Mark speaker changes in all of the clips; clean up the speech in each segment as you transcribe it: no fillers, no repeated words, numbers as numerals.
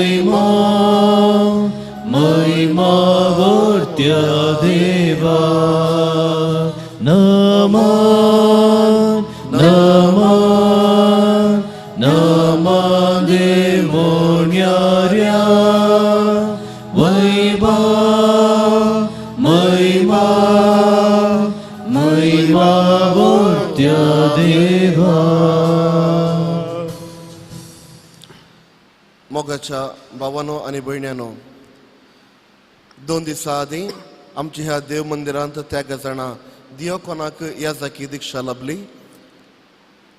Speaker 1: महिमा महिमा वर्त्या देवा. नमन नमन नमन देवोन्यार्या वैभव महिमा महिमा वर्त्या देवा.
Speaker 2: मोगाच्या भावानो आनी भयण्यानो, 2 दिसां आदीं आमच्या ह्या देव मंदिरांत त्या जाणां दियोकोनाक याजाकी दीक्षा लाभली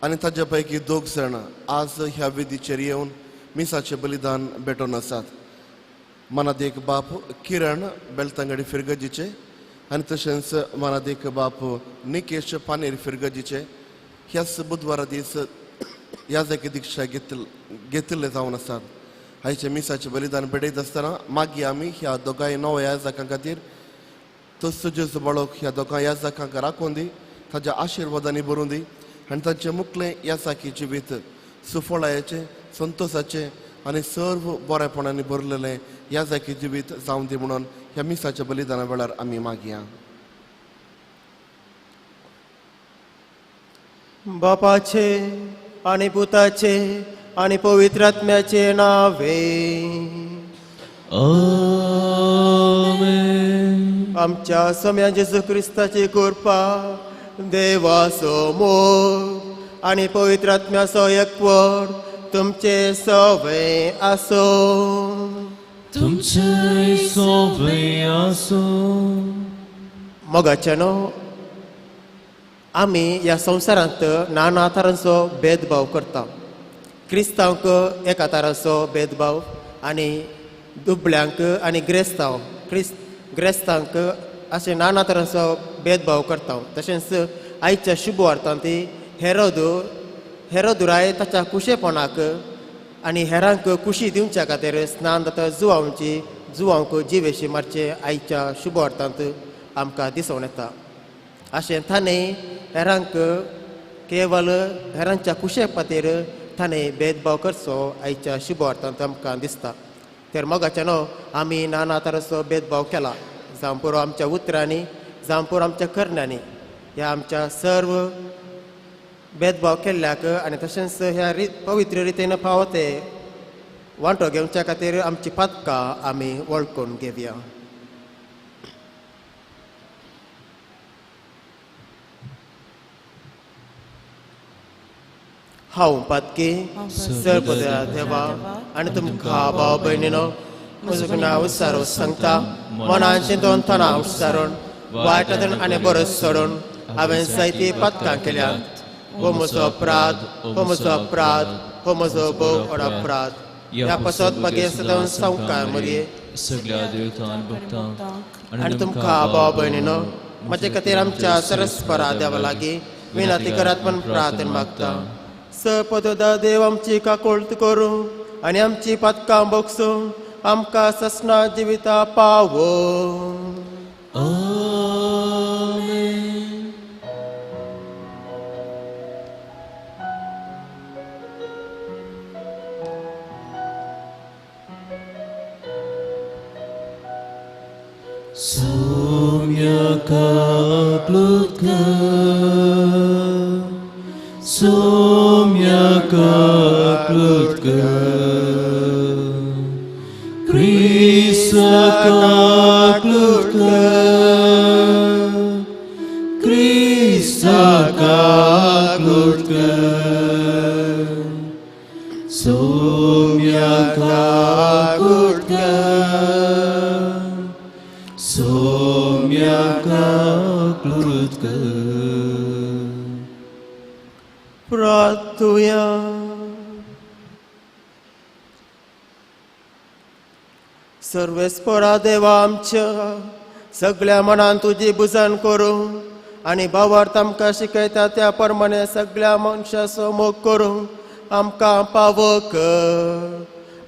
Speaker 2: आनी ताज्या पैकी 2 जाण आज ह्या विधीचेर येवन मिसाचें बलिदान भेटोवन आसात. मनादेक बाप किरण बेलतांगडी फिरगजीचे आनी तशेंच मनादेक बाप निकेश पानेर फिरगजीचे ह्याच बुधवारा दीस याजाकी दीक्षा घेतिल्ले जावन आसात. आयचे मिसाचें बलिदान भेटयत आसतना मागीर आमी ह्या दोगांय नव्या याजकां खातीर तो जेजू बाळक ह्या दोगां याजकांक राखून दी, ताज्या आशिर्वादांनी भरून दी आनी तांचें मुखलें याजाकी जिवीत सुफळायेचें, संतोसाचें आनी सर्व बरेपणांनी भरलेलें याजाकी जिवीत जावन दी म्हणून ह्या मिसाच्या बलिदाना वेळार आमी मागया.
Speaker 3: बापाचे आनी पुताचे आनी पवित्र आत्म्याचे नावे
Speaker 1: आमेन.
Speaker 3: आमच्या सम्या जेजू क्रिस्ताची कृपा, देवाचो मोग आनी पवित्र आत्म्याचो एकवट तुमचे सवे आसूं.
Speaker 1: तुमचे सवे आसूं.
Speaker 3: मोगाच्यानो, आमी ह्या संवसारांत नाना तरांचो भेदभाव करता. क्रिस्तांवक एका तरांचो भेदभाव आनी दुबळ्यांक आनी ग्रेस्तांव ग्रेस्तांक अशें नाना तरांचो भेदभाव करता. तशेंच आयच्या शुभवार्तांत हेरोदुराय ताच्या कुशेपणाक आनी हेरांक खुशी दिवच्या खातीर स्नान जाता जुवांची जुवांक जिवेशी मारचे आयच्या शुभवार्तांत आमकां दिसून येता. अशें ताणें हेरांक केवल हेरांच्या कुशे खातीर ताणें भेदभाव करचो आयच्या शुभवार्तांत आमकां दिसता. तर मोगाच्यानो, आमी नाना तरांचो भेदभाव केला, जावं पुरो आमच्या उतरांनी, जावं पुरो आमच्या करण्यांनी. ह्या आमच्या सर्व भेदभाव केल्ल्याक आनी तशेंच ह्या पवित्र रितीन फावो ते वांटो घेवच्या खातीर आमची पातकां आमी वळखून घेवया. हांव पातकी सर्वदा देवा आनी तुमकां भाव भयणीनो म्हजो गुन्यांव विचारून सांगता. मनान चिंतून तणाव विचारून वायट आनी बरो सोडून हांवें जायतीं पातकां केल्यांत. हो म्हजो अपराध, हो म्हजो अपराध, हो म्हजो भोव व्हड अपराध. ह्या पासत मागीर सदां संवकार मदीं
Speaker 1: सगळ्या देवतान भक्तांक
Speaker 3: आनी तुमकां भाव भयणीनो म्हजे खातीर आमच्या सरस्परा देवा लागीं विनंती करात म्हूण प्रार्थना मागता. सपददा देव आमची काकोळत करूं आनी आमची पातकां बोगसूं आमकां ससना जिविता पावो.
Speaker 1: आमेन. Soumyaka Soumyaka Klutka Krisaka Klutka Krisaka Klutka Soumyaka Klutka Soumyaka Klutka.
Speaker 3: Pratuya. सर्वेस्परा देवा आमच्या सगळ्या मनान तुजी बुजण करूं आनी भावार्थ आमकां शिकयता त्या प्रमाणे सगळ्या मनशाचो मोग करूं आमकां पावक.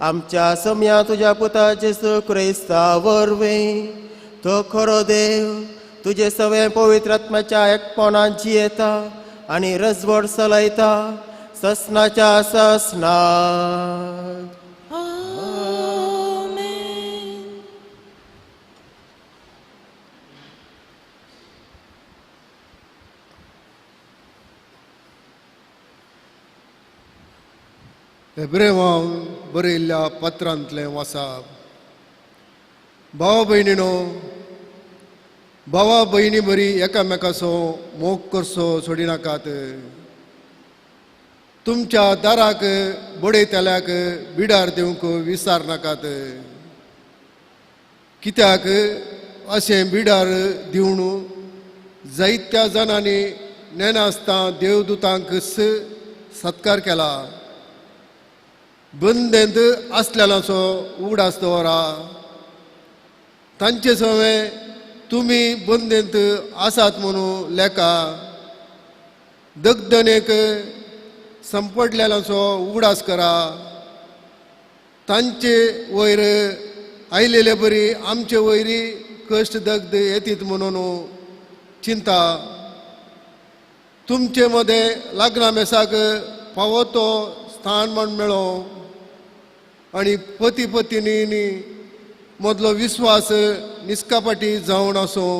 Speaker 3: आमच्या सम्या तुज्या पुता जेजू क्रिस्ता वरवीं तो खरो देव तुजे सगळें पवित्र आत्म्याच्या एकपणान जियेता आनी रजवड चलयता ससनाच्या ससनाक.
Speaker 4: आमेन. हेब्रेवांक बरयल्ल्या पत्रांतलें वाचप. भावा भयणीनो, भावा भयणी बरी एकामेकाचो मोग करचो सोडिनाकात. तुमच्या दाराक बडयतल्याक बिडार दिवंक विसार नाकात. कित्याक अशें बिडार दिवन जायत्या जाणांनी नेनासतना देवदूतांक सत्कार केला. बंदेंत आसलेल्याचो उगडास दवरा. तांचे सवे तुमी बंदेंत आसात म्हणून लेखा. दगदनेक संपडलेल्याचो उगडास करा. तांचे वयर आयलेले बरी आमचे वयरी कश्ट दग्ध येतीत म्हणून चिंता. तुमचे मदें लग्ना मेसाक फावो तो स्थान म्हण मेळो आनी पती पत्नी मदलो विस्वास निस्कापाटी जावन आसूं.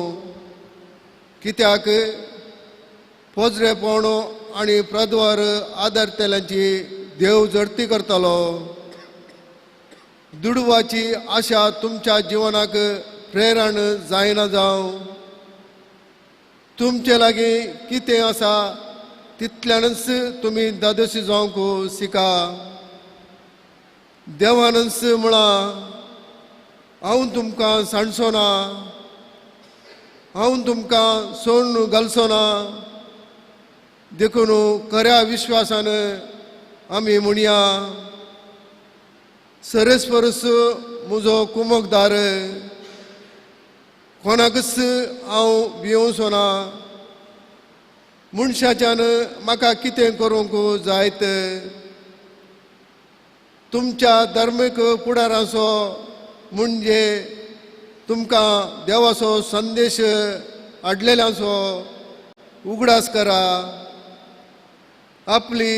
Speaker 4: कित्याक पोजरेपण आनी प्रद्वार आदारतल्यांची देव जडती करतलो. दुडवाची आशा तुमच्या जिवनाक प्रेरण जायना जावं. तुमचे लागीं कितें आसा तितल्यानच तुमी दादोशी जावंक शिका. देवानच म्हळां, हांव तुमकां सांडचो ना, हांव तुमकां सोडून घालचो ना. देखून खऱ्या विश्वासान आमी म्हणया, सरस म्हजो कुमकदार, कोणाकच हांव भियोवचो ना. मनशाच्यान म्हाका कितें करूंक जायत. तुमच्या धर्मीक फुडाराचो म्हणजे तुमकां देवाचो संदेश हाडलेल्यांचो उगडास करा. आपली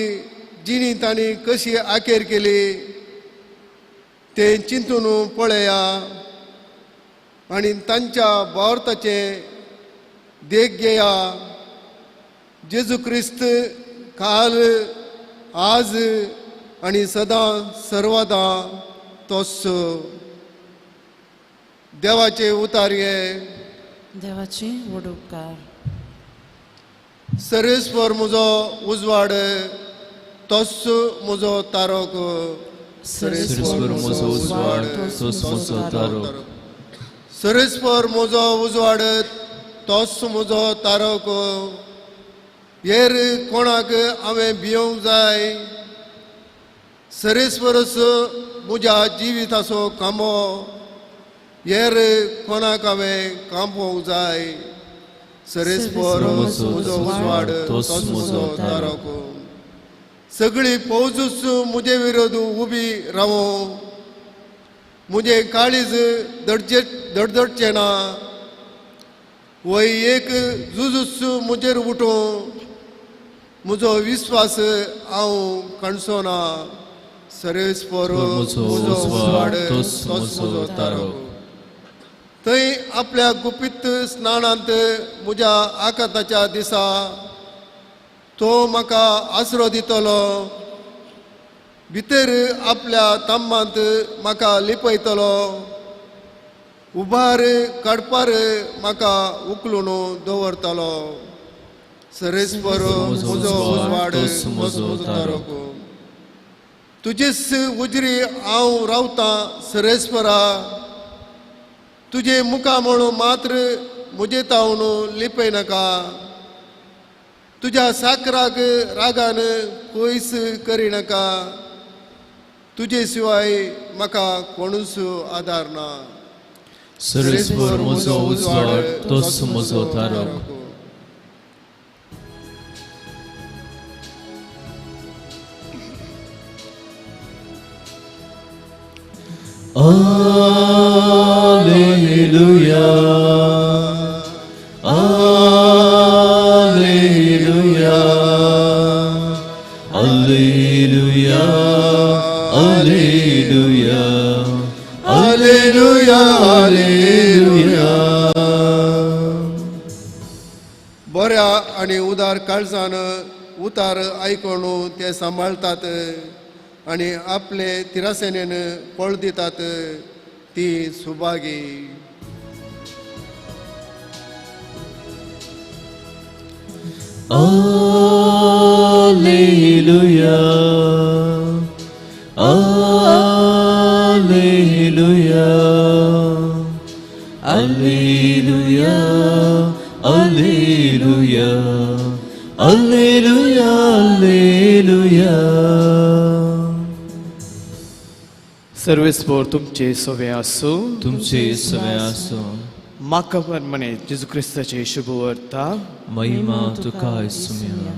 Speaker 4: जिणी तांणी कशी आखेर केली तें चिंतून पळया आनी तांच्या भावार्थाचें देख घेया. जेजू क्रिस्त काल, आज आनी सदां सर्वदां तोच. देवाचे उतार हे.
Speaker 5: देवाचे व्हड उपकार.
Speaker 4: सरेस्वर म्हजो उजवाड, तोच म्हजो तारक.
Speaker 1: सरेस्वर म्हजो उजवाड, तोच म्हजो तारक.
Speaker 4: सरेस्वर म्हजो उजवाड, तोच म्हजो तारक. हेर कोणाक हांवें भियोवंक जाय. सरेस्वरच म्हज्या जिविताचो कांबो. हेर कोणाक हांवें कांपोवंक जाय. सरेस्वर म्हजो उजवाड, तोच म्हजो तारक. सगळी फौजूच म्हजे विरोध उबी रावो. म्हजें काळीज दडदडचें ना. वय एक जुजूच म्हजेर उठूं. म्हजो विस्वास हांव काणचो ना. सरेस्वर म्हजो उजवाड, तोच म्हजो तारक. थंय आपल्या गुपीत स्नानांत म्हज्या आकांताच्या दिसा तो म्हाका आसरो दितलो. भितर आपल्या तांबांत म्हाका लिपयतलो. उबार काडपार म्हाका उखलून दवरतलो. सरेस्वर म्हजो उजवाड, म्हजो तारक. तुजेच उजरी हांव रावतां सरेस्वरा. तुजे मुखा म्हणून मात्र म्हजे तावन लिपय नाका. तुज्या साकराक रागान पयस करिनाका. तुजे शिवाय म्हाका कोणूच आदार ना.
Speaker 1: सरेस्वर म्हजो उजवाड, तोच म्हजो Tarak. Alleluia, Alleluia, Alleluia, Alleluia, Alleluia, Alleluia.
Speaker 4: बऱ्या आनी उदार काळजान उतार आयकून ते सांबाळतात. आनी आपले तिरासेनेन फळ दितात ती Subhagi.
Speaker 1: Alleluia, Alleluia, Alleluia, Alleluia, Alleluia, Alleluia.
Speaker 6: सर्वेस्पोर तुमचे सवे आसूं.
Speaker 1: तुमचे सवे आसूं.
Speaker 6: म्हाका प्रमाणे जेजू क्रिस्ताचे शुभ वार्ता.
Speaker 1: महिमा तुका आसुया.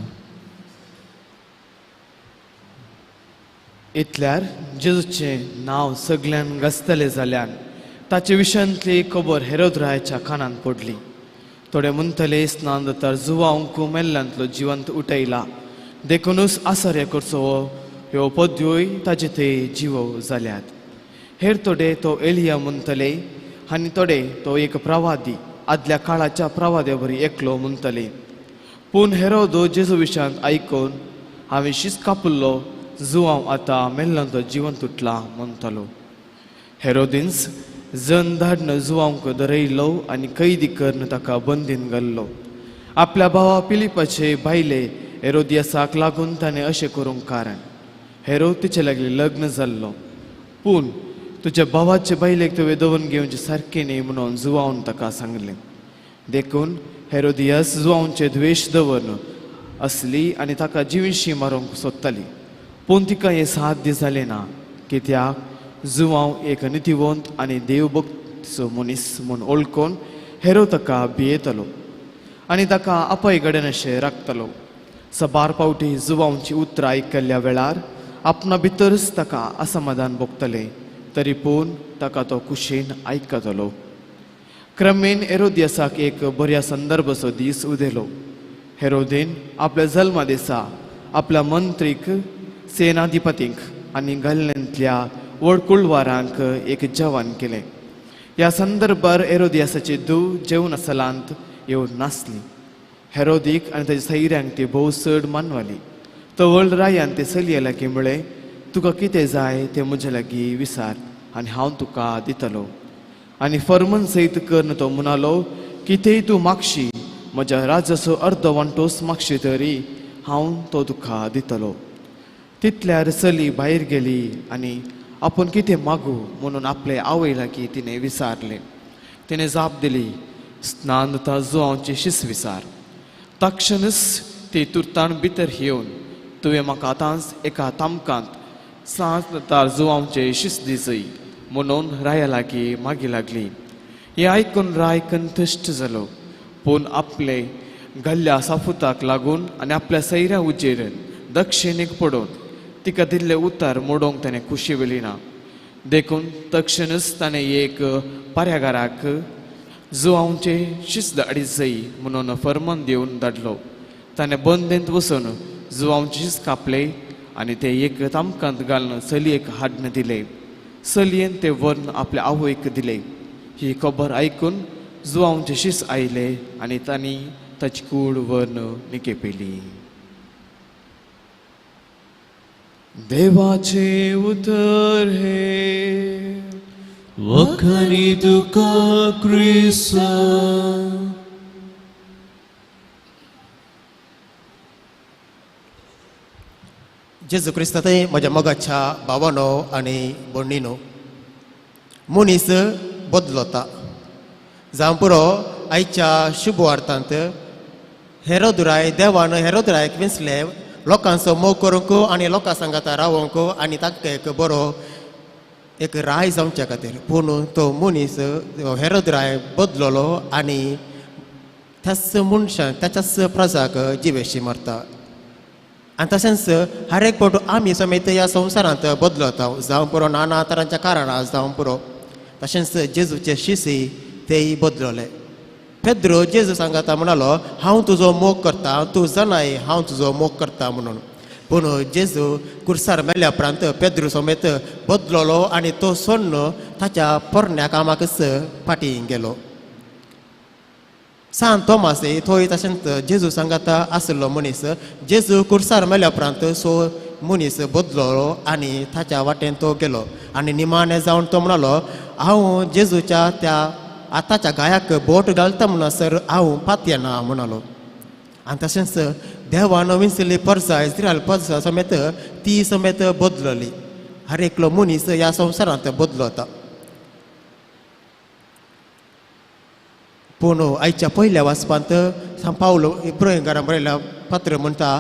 Speaker 6: इतल्यार जेजूचें नांव सगळ्यान गाजतलें जाल्यान ताचे विशयांतली खबर हेरोद रायाच्या कानांत पडली. थोडे म्हणटले स्नान जाता जुवांक मेल्ल्यांतलो जिवंत उठयला, देखुनूच आसर्य करचो ह्यो पद्योय ताजे ते जिवो जाल्यात. हेर थोडे तो एलिया म्हणटले आनी थोडे तो एक प्रवादी आदल्या काळाच्या प्रवाद्या बरी एकलो म्हणटले. पूण हेरोद जेजू विशयांत आयकून हांवें शीस कापुल्लो जुवांव आतां मेल्ल्यांतलो जिवन तुटला म्हणटालो. हेरोदीन्स जन धाडन जुवांक दरयलो आनी कैदी करून ताका बंदीन घाल्लो. आपल्या भावा पिलिपाचे बायले हेरोदियासाक लागून ताणें अशें करूंक कारण हेरोद तिचे लागीं लग्न जाल्लो. पूण तुज्या भावाचे बायलेक तुवें दवरून घेवचें सारकें न्ही म्हणून जुवावन ताका सांगलें. देखून हेरोदियास जुवांवचे द्वेश दवरून असली आनी ताका जिविशी मारूंक सोदताली. पूण तिका हें साध्य जालें ना, कित्याक जुवांव एक नितीवंत आनी देवभक्तीचो मनीस म्हूण वळखून हेरो ताका भियेतालो आनी ताका आपय कडेन अशें राखतालो. सबार पावटी जुवांवची उतरां आयकल्ल्या वेळार आपणा भितरच ताका असमाधान भोगतलें, तरी पूण ताका तो कुशीन आयकतलो. क्रमेन हेरोदियासाक एक बऱ्या संदर्भाचो दीस उदेलो. हेरोदीन आपल्या जल्मा दिसा आपल्या मंत्रीक, सेनाधिपतींक आनी गल्ल्यांतल्या व्हड कुळवारांक एक जेवण केलें. ह्या संदर्भार हेरोदियासाची धूव जेवण सलांत येवन नासली. हेरोदीक आनी ताच्या सैऱ्यांक ती भोव चड मानवाली. तो व्हड रायान ते चलये लागीं म्हळें, तुका कितें जाय तें म्हजे लागीं विचार आनी हांव तुका दितलो. आनी फर्मन सयत करून तो म्हणालो, कितेंय तूं मागशी, म्हज्या राज्याचो अर्द वांटोस मागशी तरी हांव तो तुका दितलो. तितल्यार चली भायर गेली आनी आपूण कितें मागू म्हणून आपले आवय लागीं तिणें विचारलें. तिणें जाप दिली, स्नान जुवांवची शीस विचार. तक्षणच ती तुर्तान भितर येवन, तुवें म्हाका आतांच एका तामकांत सांत जुवांवचे शीस दिसय म्हणून राया लागीं मागी लागली. हें आयकून राय कंतश्ट जालो. पूण आपले गल्ल्या साफुताक लागून आनी आपल्या सैऱ्या उजेर दक्षिणेक पडून तिका दिल्ले उतार मोडोवंक ताणें खुशी वेली ना. देखून तक्षणच ताणें एक पार्यागाराक जुवांवचे शीस धाडी जय म्हणून फर्मान दिवन धाडलो. ताणें बंदेंत वचून जुवांवचे शीस कापले आनी ते एक तामकांत घालून चलयेक हाडून दिले. चलयेन ते व्हरून आपल्या आवयक दिले. ही खबर आयकून जुवांवचे शीस आयले आनी तांणी ताची कूड व्हरून निकेपेली. देवाचे उतर हे
Speaker 1: वखरी तुका क्रिस्ता.
Speaker 3: जेजू क्रिस्तांतय म्हज्या मोगाच्या भावानो आनी भयणीनो, मनीस बदलता. जावं पुरो आयच्या शुभ वार्तांत हेरोद राय देवान हेरोद रायाक विंचले लोकांचो मोग करूंक आनी लोकां सांगाता रावोंक आनी ताका एक बरो एक राय जावच्या खातीर. पूण तो मनीस हेरोद राय बदललो आनी त्याच मनशान त्याच्याच प्रजाक जिवेशी मारता. आनी तशेंच हर एक फावट आमी समेत ह्या संवसारांत बदलता, जावं पुरो नाना तरांच्या कारणां जावं पुरो. तशेंच जेजूचे शिसी तेय बदलले. पेद्रो जेजू सांगाता म्हणालो, हांव तुजो मोग करता, तूं जाणाय हांव तुजो मोग करता म्हणून. पूण जेजू कुर्सार मेल्या उपरांत पेद्रो समेत बदललो आनी तो सोडून ताच्या पोरण्या कामाकच फाटीं गेलो. सांत तोमास थंय तशेंच जेजू सांगाता आशिल्लो मनीस जेजू कुर्सार मेल्या उपरांत सो मनीस बदलो आनी ताच्या वाटेन तो गेलो आनी निमाणें जावन तो म्हणालो हांव जेजूच्या त्या आताच्या गायाक बोट घालता म्हणसर हांव पातयेना म्हणालो. आनी तशेंच देवान विंचली परजा इस्रायल परजा समेत ती समेत बदलली. हर एकलो मनीस ह्या संवसारांत बदलता. पूण आयच्या पयल्या वाचपांत सांत पावल इब्राहिम बरयल्या पत्र म्हणटा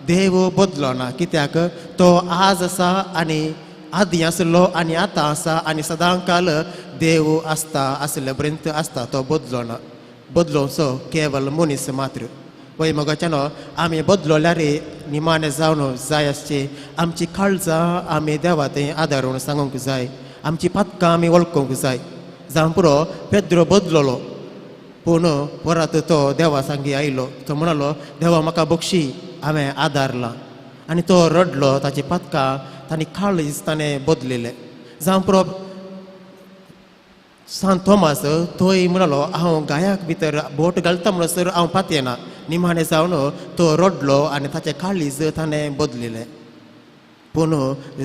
Speaker 3: देव बदलना कित्याक तो आज आसा आनी आदीं आसलो आनी आतां आसा आनी सदां काल देव आसता आसले पर्यंत आसता, तो बदलना. बदलोवचो केवल मनीस मात्र. वय मोगाच्यानो आमी बदलोल्यार निमाणें जावन जाय आसची आमची काळजां आमी देवा थंय आदारून सांगूंक जाय, आमची पातकां आमी वळखूंक जाय. जावं पुरो पेद्रो बदलोलो पूण परत तो देवा सांगी आयलो, तो म्हणालो देवा म्हाका बक्षी हांवें आदारला आनी तो रडलो. ताची पातकां ताणी काळीज ताणें बदलिलें. जावं पुरो सांत थोमास तोय म्हणालो हांव गायाक भितर बोट घालता म्हणसर हांव पातयेना. निमाणें जावन तो रडलो आनी ताचें काळीज ताणें बदलिलें. पूण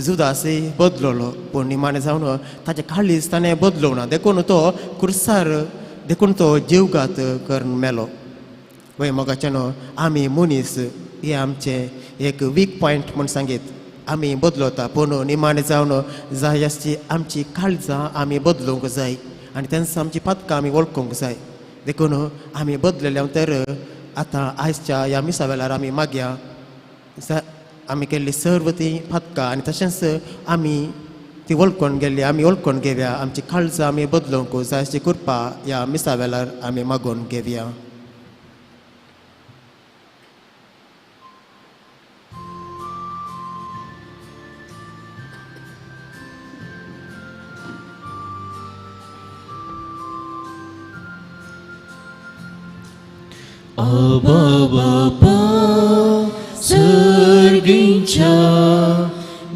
Speaker 3: जुदासय बदलोलो पूण निमाणें जावन ताचें काळीज ताणें बदलोवना देखून तो कुर्सार देखून तो जीवघात करून मेलो. वय मोगाच्यानो आमी मनीस हे आमचें एक वीक पॉयंट म्हूण सांगीत आमी बदलता पूण निमाणें जावन जाय आसची आमची काळजां आमी बदलूंक जाय आनी तेन्ना आमची पातकां आमी वळखूंक जाय. देखून आमी बदलल्या तर आतां आयच्या ह्या मिसा वेळार आमी मागया आमी केल्ली सर्व ती पातकां आनी तशेंच आमी ती वळखून गेल्ली आमी वळखून घेवया. आमची काळजां आमी बदलूंक जाय अशी कृपा ह्या मिसा वेळार आमी मागून घेवया.
Speaker 1: Abba Bapa सर्गिंच्या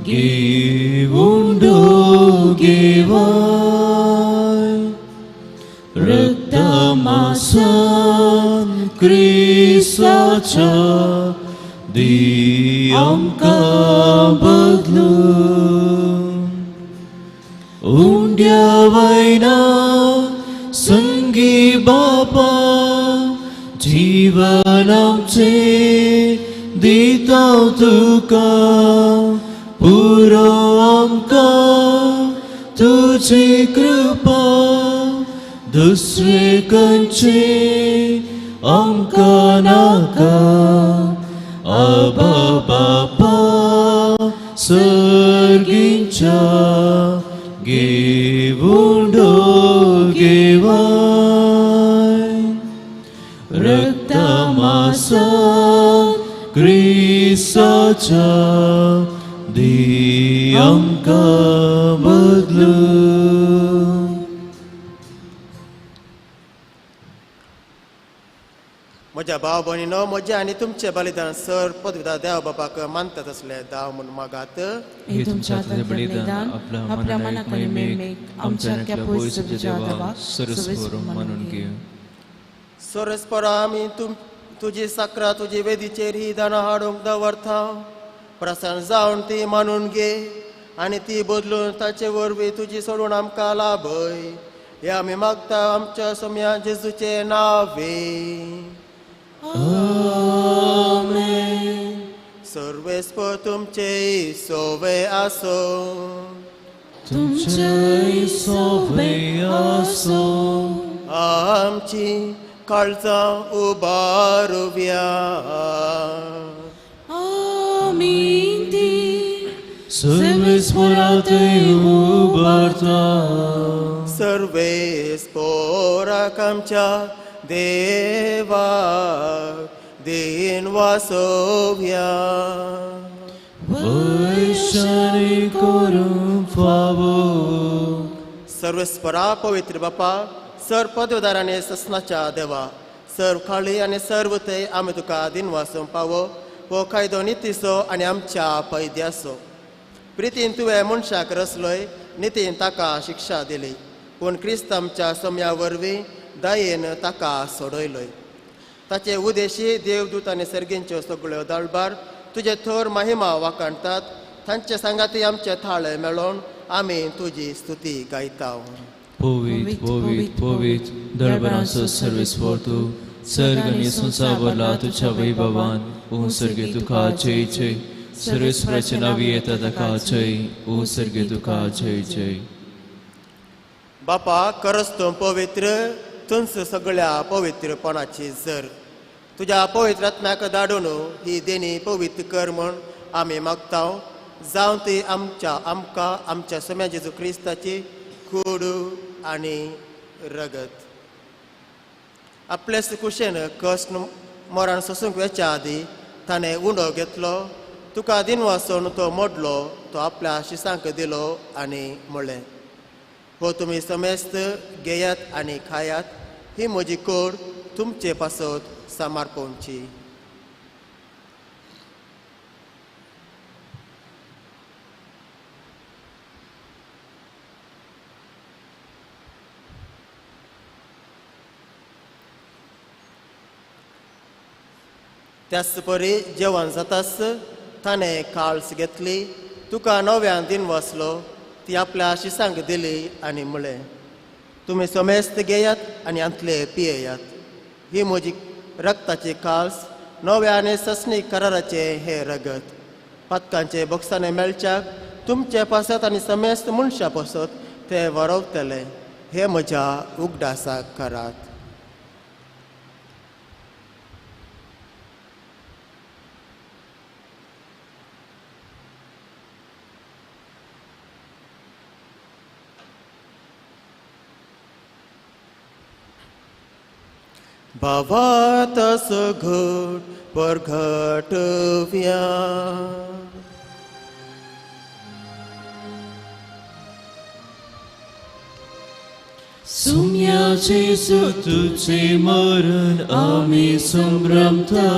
Speaker 1: घेवंडो घेवाय रक्तमासान क्रिस्ताच्या दी आमकां बदलून उंड्या वयना संगी बापा जीवन आमचे दिता तुका पुरो आमकां तुजी कृपा दुसरे कंचे आमकां नाका. आबा बापा सर्गिंच्या घेवंडो घेवाय रक्तमासान क्रिस्ताच्या दी आमकां बदलून.
Speaker 3: म्हज्या भाव भयणीनो म्हजें आनी तुमचें बलिदान सर पदवीदार देव बापाक मानतात असले दाव म्हूण मागात.
Speaker 5: हे तुमच्या हातांतलें बलिदान आपल्या मनाक आनी मेमेक आमच्या पयस देवा
Speaker 1: सरस मानून घे.
Speaker 3: सरस्परा आमी तुजी साकरा तुजी वेदीचेर ही दानां हाडूंक दवरता. प्रसन्न जावन ती मानून घे आनी ती बदलून ताचे वरवीं तुजी सोडून आमकां लाभय. हे आमी मागता आमच्या सोम्या जेजूचे नावे.
Speaker 1: आमेन.
Speaker 3: सर्वेस्पर तुमचे सोवे आसो.
Speaker 1: तुमचे सोवे आसो.
Speaker 3: आमची काळजां उबारुया.
Speaker 5: आमी ती
Speaker 1: सर्वेस्परात उबारता.
Speaker 3: सर्वेस्पराक आमच्या देवा then वासोवया.
Speaker 1: वैशारी करूंक फावो.
Speaker 3: सर्वेस्परा पवित्र बापा सर पदवीदार आनी ससनाच्या देवा सर्व खाळी आनी सर्व थंय आमी तुका दिनवासूंक पावो. हो कायदो नितीचो आनी आमच्या पैद्याचो. प्रितीन तुवें मनशाक रचलोय नितीन ताका शिक्षा दिली पूण क्रिस्त आमच्या सम्या वरवीं दयेन ताका सोडयलोय. ताचे उदेशी देवदूत आनी सर्गींच्यो सगळ्यो दळबार तुजे थोर महिमा वाखाणतात तांचे सांगाती आमचे थाळे मेळोवन आमी तुजी स्तुती गायता.
Speaker 1: पवित्र पवित्र पवित्र दरबारांचो सर्वेस्पर तूं सर्ग आनी संवसार भरला तुज्या वैभवान. ओ सर्गे तुका जय जय. सर्वेस्पराचे नांवी येता ताका जय. ओ सर्गे तुका जय जय.
Speaker 3: बापा खरंच तूं पवित्र, तूंच सगळ्या पवित्रपणाची जर. तुज्या पवित्र आत्म्याक धाडून ही देणी पवित्र कर म्हूण आमी मागता. जावं ती आमच्या आमकां आमच्या सम्या जेजू क्रिस्ताची कूड आनी रगत. आपले कुशेन कश्ट मरण सोसूंक वेच्या आदी ताणें उंडो घेतलो, तुका दिनवासून तो मोडलो, तो आपल्या शिसांक दिलो आनी म्हणलें, हो तुमी समेस्त घेयात आनी खायात, ही म्हजी कूड तुमचे पासत समर्पणची. त्याच परी जेवण जातास ताणें काळस घेतली, तुका नव्यान दिन वसलो, ती आपल्या शिसांक दिली आनी म्हणलें, तुमी समेस्त घेयात आनी हांतले पियेयात, ही म्हजी रक्ताची काळस नव्या आनी ससनी कराराचें हें रगत. पातकांचे बोक्साने मेळच्याक तुमचे पासत आनी समेस्त मनशां पासत ते वरवतले. हे म्हज्या उगडासाक करात. भावातस घट परघटव्या.
Speaker 1: सुम्या जेजू तुझे मरण आमी संभ्रमता,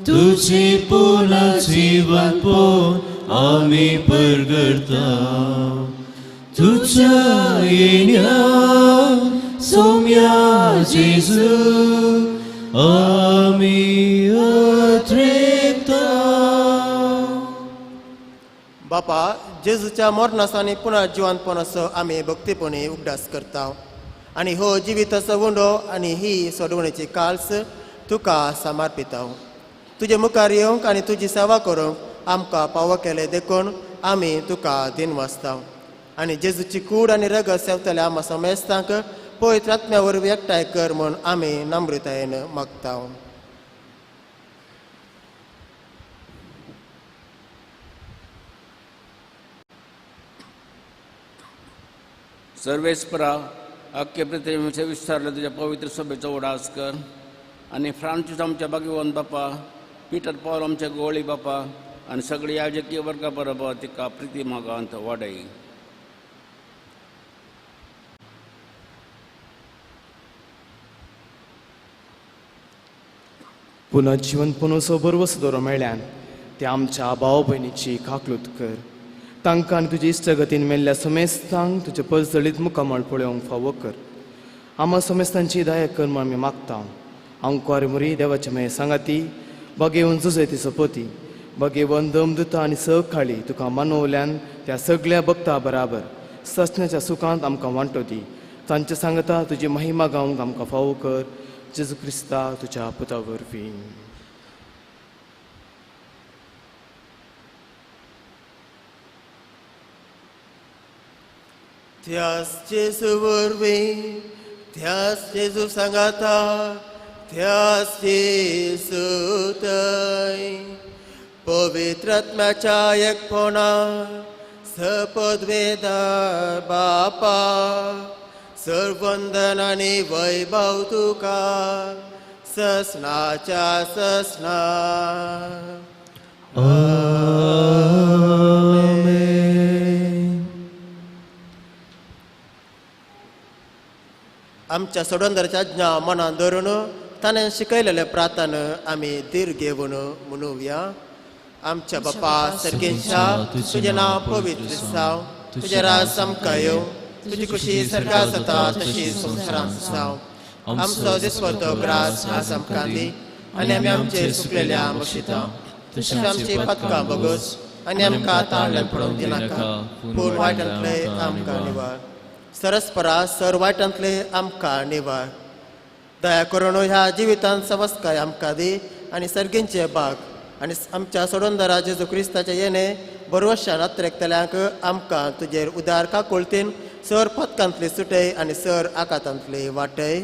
Speaker 1: तुझे पुन्हा जीवन पोन आमी परगडता. तुझ्या येण्या सोम्या जेजू आमी अत्रेकता.
Speaker 3: बापा जेजूच्या मरणाचो आनी पुनः जिवंतपणाचो आमी भक्तीपणी उगडास करता आनी हो जिविताचो उंडो आनी ही सोडवणेची काल्स तुका समर्पिता. तुजे मुखार येवंक आनी तुजी सेवा करूंक आमकां पावो केले देखून आमी तुका दिनवासता. आनी जेजूची कूड आनी रगत सेवतल्या आमकां समेस्तांक पवित्र आत्म्या वरवीं एकठांय कर म्हूण आमी नम्रतायेन मागता.
Speaker 7: सर्वेस्परा अख्खे पृथ्वीचे विस्तारले तुज्या पवित्र सभेचो उडास कर आनी फ्रांसीस आमच्या भाग्यवंत बापा, पिटर पावल आमच्या गोळी बापा आनी सगळी याजकीय वर्गा बरोबर तिका प्रिती मागांत वाडय.
Speaker 6: पुनः जिवनपणाचो बरवस दवरो मेळ्ळ्यान ते आमच्या भाव भयणीची काकलूत कर. तांकां आनी तुजे इश्टगतीन मेल्ल्या समेस्तांक तुजें परजळीत मुखामळ पळोवंक फावो कर. आमा समेस्तांची दया कर म्हूण आमी मागता. आंकवार मुरी देवाचे मागीर सांगाती बागेवन जुजय सपती बागेवन दमदुता आनी सकाळी तुका मानवल्यान त्या सगळ्या भक्ता बराबर ससण्याच्या सुखांत आमकां वांटो दी. तांचे सांगता तुजी महिमा गावंक आमकां फावो कर. जेजू क्रिस्ता तुज्या पुता वरवीं.
Speaker 3: त्यास जेजू वरवीं, त्यास जेजू सांगाता, त्यास जेजू थंय पवित्र आत्म्याच्या एकपणा सपदवेदा बापा सर्वंदन आनी वैभव तुका ससनाच्या ससना. आमच्या सोडंदरच्या आज्ञा मनान धरून ताणें शिकयलेले प्रार्थना आमी धीर घेवन म्हणुया. आमच्या बापा सर्गेच्या, तुजें नांव पवित्र जावं, तुजें राज आमकां येवं, तुजी खुशी सर्गात जाता तशी संवसारांत जावं. आमचो दिसपडतो ग्रास आज आमकां दी आनी आमी आमचे सुकलेल्या मशिता तशें आमची पातकां भोगस आनी आमकां ताळ्यान पडोवंक दिनाका, पूण वायटांतले आमकां निवार. सरस्परा सर वायटांतले आमकां निवार. दया करून ह्या जिवितांत सवस्काय आमकां दी आनी सर्गींचे बाग आनी आमच्या सोडोंदरा जेजू क्रिस्ताचे येणे बरवशान अत्रेकतल्यांक आमकां तुजेर उदार काकुळतीन सर पदकांतली सुटय आनी सर आकातांतली वाटय.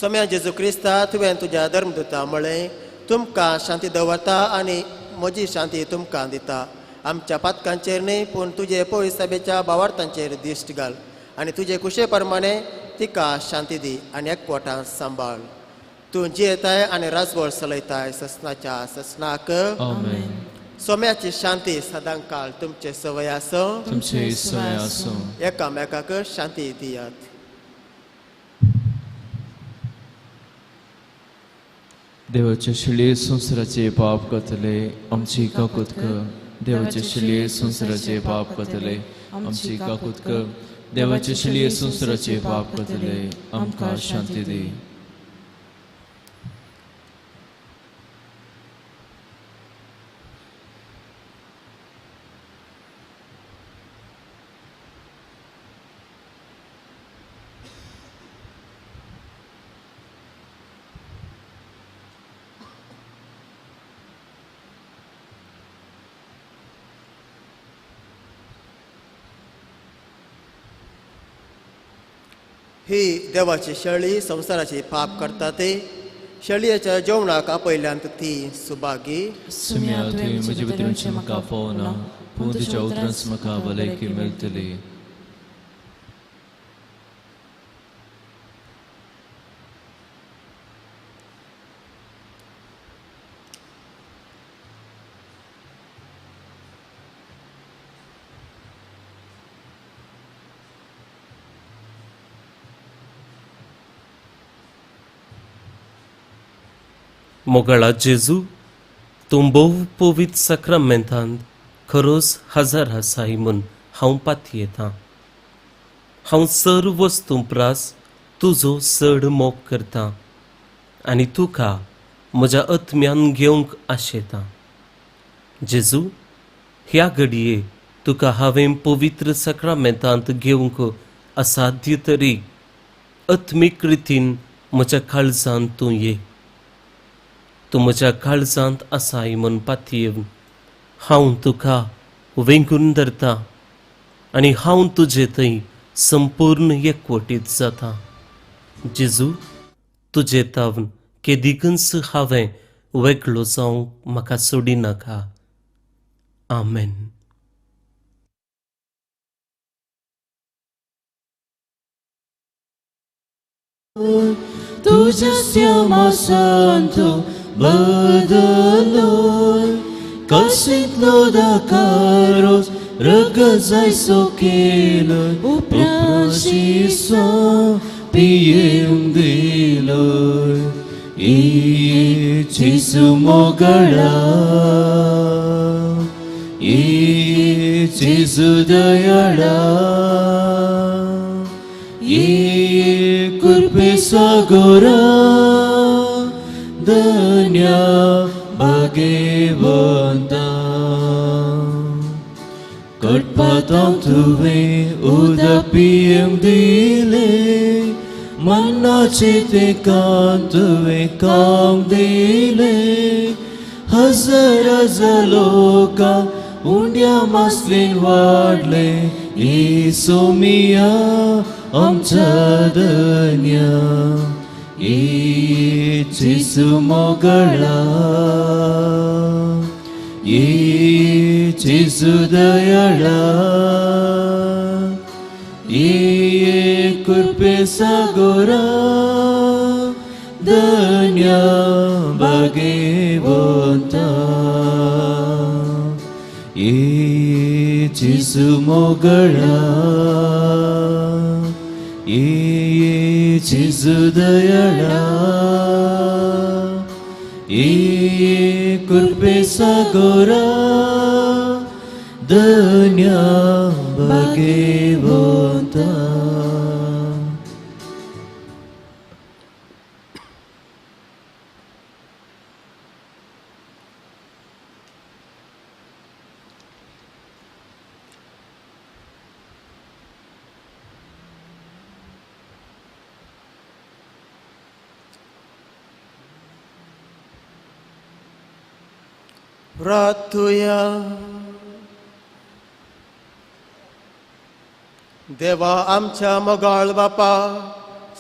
Speaker 3: सोम्या जेजू क्रिस्ता, तुवें तुज्या धर्मदूता म्हळें, तुमकां शांती दवरता आनी म्हजी शांती तुमकां दिता. आमच्या पातकांचेर न्हय पूण तुजे पवित्र सभेच्या भावार्थांचेर दिश्ट घाल आनी तुजे कुशे प्रमाणे तिका शांती दी आनी एकवटान सांबाळ. तूं जियेताय आनी राजवळ चलयताय ससनाच्या ससनाक. सोम्याची शांती सदांकाळ तुमचे सवय आसूं.
Speaker 1: तुमचे सवय आसूं.
Speaker 3: एकामेकाक शांती दियात.
Speaker 1: देवाचे शिळे संवसाराचे पाप करतले आमची काकूत कर. देवाचे शिळे संवसाराचे पाप करतले आमची काकूत कर. देवाचे शिळे संवसाराचे पाप करतले आमकां शांती दी.
Speaker 3: ही देवाची शेळी संवसाराची पाप करता ते शेळयेच्या जेवणाक आपयल्यान ती सुभागी.
Speaker 1: सुम्या तुवें म्हजे भितरचें म्हाका फावना, पूण तुज्या उतरांच म्हाका भलायकी मेळटली.
Speaker 8: मोगाळा जेजू, तूं भोव पवित्र साक्रामेंतांत खरोच हजार आसाय म्हूण हांव पातयेतां. हांव सर वस्तूं प्रास तुजो चड मोग करतां आनी तुका म्हज्या आत्म्यान घेवंक आशेतां. जेजू, ह्या घडये तुका हांवें पवित्र साक्रामेंतांत घेवंक असाध्य तरी आत्मीक रितीन म्हज्या काळजांत तूं ये. तूं म्हज्या काळजांत आसाय म्हूण पातयेवन हांव तुका वेंगून धरता आनी हांव तुजे थंय संपूर्ण एकवटीत जाता. जेजू, तुजे तावन केदिकूच हांवें वेगळो जावंक म्हाका सोडिनाका. आमेन.
Speaker 1: तुझ्या श्यामासंतो बदलोय कशींतलो दाकारोस रगजायसो केलोय उपराशिसो पियेवंक दिलोय. जेजू मोगाळा, जेजू दयाळा, कृपे सागोरा धन्या भाग्यवंता. कटपातां तुवें उदक पियेवंक दिलें, मनाचें तेंकान तुवें खावंक दिलें. हजार हजार लोकांक उंड्या मासलेन वाडलें. येसोमिया आमच्या धन्या, जेजू मोगाळा, जेजू दयाळा, कृपे सागोरा धन्या भाग्यवंता. जेजू मोगाळा, जेजू दयाळा, कृपे सागोरा धन्या भाग्यवंता.
Speaker 3: प्रार्थुया. देवा आमच्या मोगाळ बापा,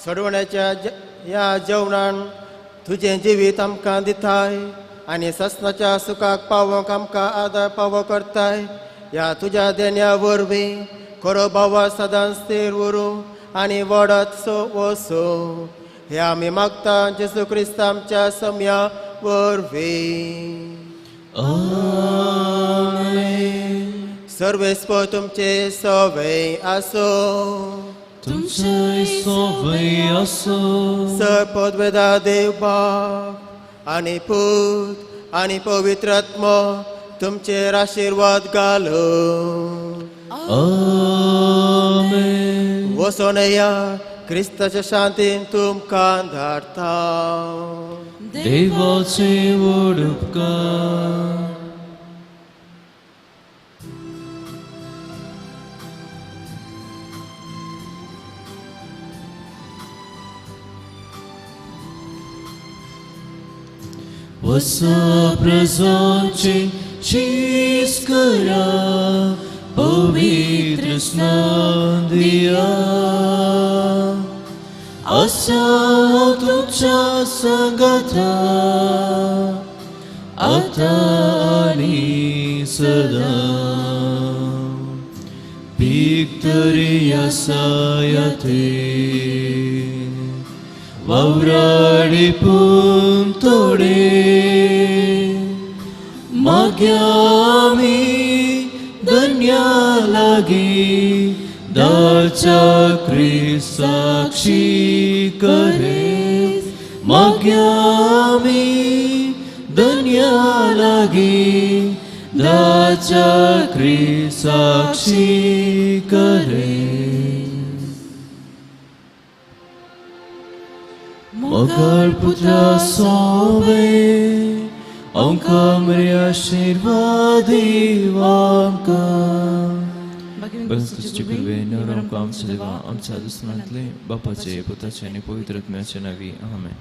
Speaker 3: सोडवण्याच्या ह्या जेवणान तुजें जिवीत आमकां दिताय आनी ससनाच्या सुखाक पावोवंक आमकां आदार पावो करताय. ह्या तुज्या देण्या वरवीं खरो भावा सदांच स्थिर उरूं आनी वडत सो वसो, हे आमी मागता जेजू क्रिस्त आमच्या सम्या वरवीं. सर्वेस्पर तुमचे सवय आसो.
Speaker 1: तुमचे सवय आसो.
Speaker 3: सर पदवेदा देव बाप आनी पूत आनी पवित्र आत्मो तुमचेर आशिर्वाद घालो.
Speaker 1: आमेन.
Speaker 3: वचोन या क्रिस्ताच्या शांतीन तुमकां धाडटा.
Speaker 1: देवाचे व्हड उपकार. वसा प्रजाचे शीस करा पवित्र स्नान दिया. आसा तुमच्या संगता आतां आनी सदां. पीक तरी आसा ते वावराडी पूण थोडे, माग्या आमी धन्या लागीं दाळच्या क्रिस्ताक्षी करे. माग्या आमी धन्या लागीं दाळच्या क्रिस्ताक्षी करे. मोगाळ पुत्रा सोवे आमकां मरे आशिर्वाद आमकां. तुझे कृपेन आमच्या देवा आमच्या दुसऱ्यांतले बापाचे पुताचे आनी पवित्र आत्म्याचे नांवी. आमेन.